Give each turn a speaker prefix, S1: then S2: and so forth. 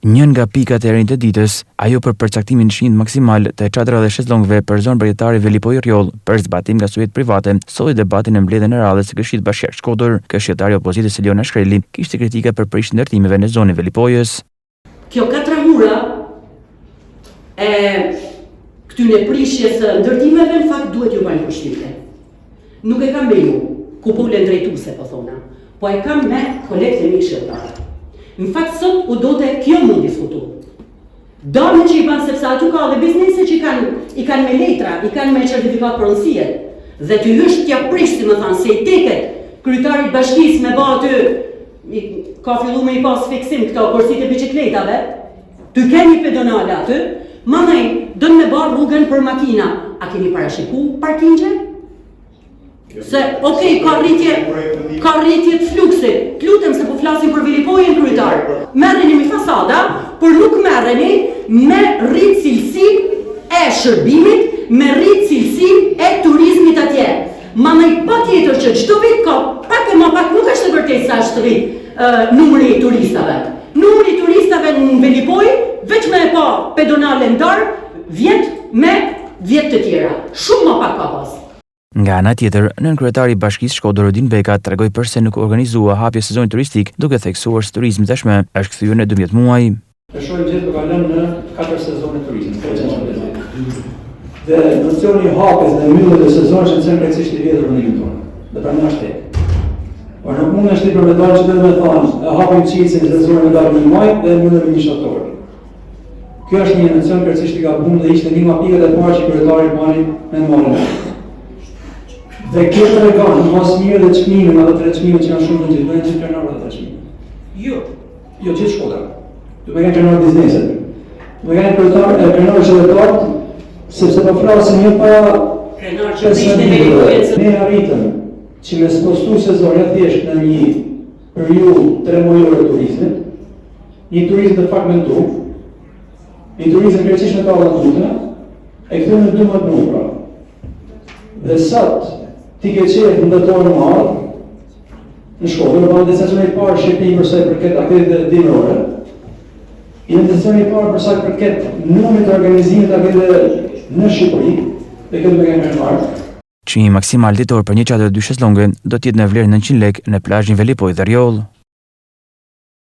S1: Një nga pikat e rendit të ditës, ajo për përcaktimin e çmimit maksimal të çadrave dhe shezlongëve për zonën bregdetare Velipojë-Rrjoll për zbatim nga subjektet private, solli debatin në mbledhjen e radhës së Këshillit Bashkiak Shkodër. Këshilltarja e opozitës Eliona Shkreli kishte kritika për prishjen e ndërtimeve në zonën e Velipojës.
S2: Kjo katrahura e këtyne prishjes së ndërtimeve në fakt duhet ju bajnë përshtypje. Nuk e kam me ju, kupolën drejtuese po thona, po e kam me kolegët e mi këshilltarë. Në fakt sot u dote kjo mu diskutu. Dame që i ban sepse aty ka dhe biznese që kanë i kanë me letra, i kanë me certifikat pronësie. Dhe ty hysh t'ja prish, si më thanë, se i teket kryetarit bashkisë me ba aty i, ka fillu me i pas fiksim këto korsitë e bicikletave, ty keni pedonale aty, mandej, don me ba rrugën për makina, a keni parashiku parkingje? Se, okej, ka rritje, ka rritje të fluksit. Të lutem se po flasim për Velipojën kryetar. Merreni me fasada, por nuk merreni me rrit cilësinë e shërbimit, me rrit cilësinë e turizmit atje. Mandej patjetër që çdo vit ka pak e ma pak nuk është e vërtetë sa është rrit numri i turistave. Numri i turistave në Velipojë, veç me e pa pedonale ndarë, vjet me vjet të tjera. Shumë ma pak ka pas.
S1: Nga ana tjetër, nënkryetari i Bashkisë Shkodër Rudin Beka tregoi përse nuk u organizua hapja e sezonit turistik, duke theksuar se turizmi tashmë është kthyer në 12 muaj.
S3: E shohim gjithë po kalon në katër sezone turizmi, 360. Dhe nocioni i hapjes dhe mbylljes së sezonit është nocion krejtësisht i vjetër në vendin tonë. Dhe prandaj është tek. Por nuk mund është për me dalë që me thonë, e hapim çelësin e sezonit me dalë në maj dhe e mbyllim në shtator. Kjo është një nocion krejtësisht i gabuar dhe ishte një nga pikat e para që kryetari bani me marrë. Dhe kjo tregon mos mirë dhe çmimin, ato tre çmime që janë shumë të gjithë, gjithë krenar ato tre çmime.
S2: Jo.
S3: Jo, gjithë Shkodra. Du me kanë krenar bizneset. Du me kanë kryetar, e krenar qytetarët, sepse po flasim jo pa
S2: krenar që prishte me likuencë.
S3: Ne arritëm që me spostu sezonin thjesht në një periudhë tre mujore turizmit, Një turizëm të fragmentu, një turizëm krejtësisht me të ardhura të e kthyem në 12 muaj pra. Dhe sot, ti ke qejf në dhjetor me ardhë, në Shkodër, u bë destinacioni i parë në Shqipëri për sa i përket aktiviteteve dimërore, i destinacioni i parë për sa i përket numrit të organizimit të aktiviteteve në Shqipëri, dhe këtë me kemë marrë.
S1: Çmimi maksimal ditor për një çadër dy shezlonge do të jetë në vlerë 900 lekë në plazhin Velipojë dhe Rrjoll.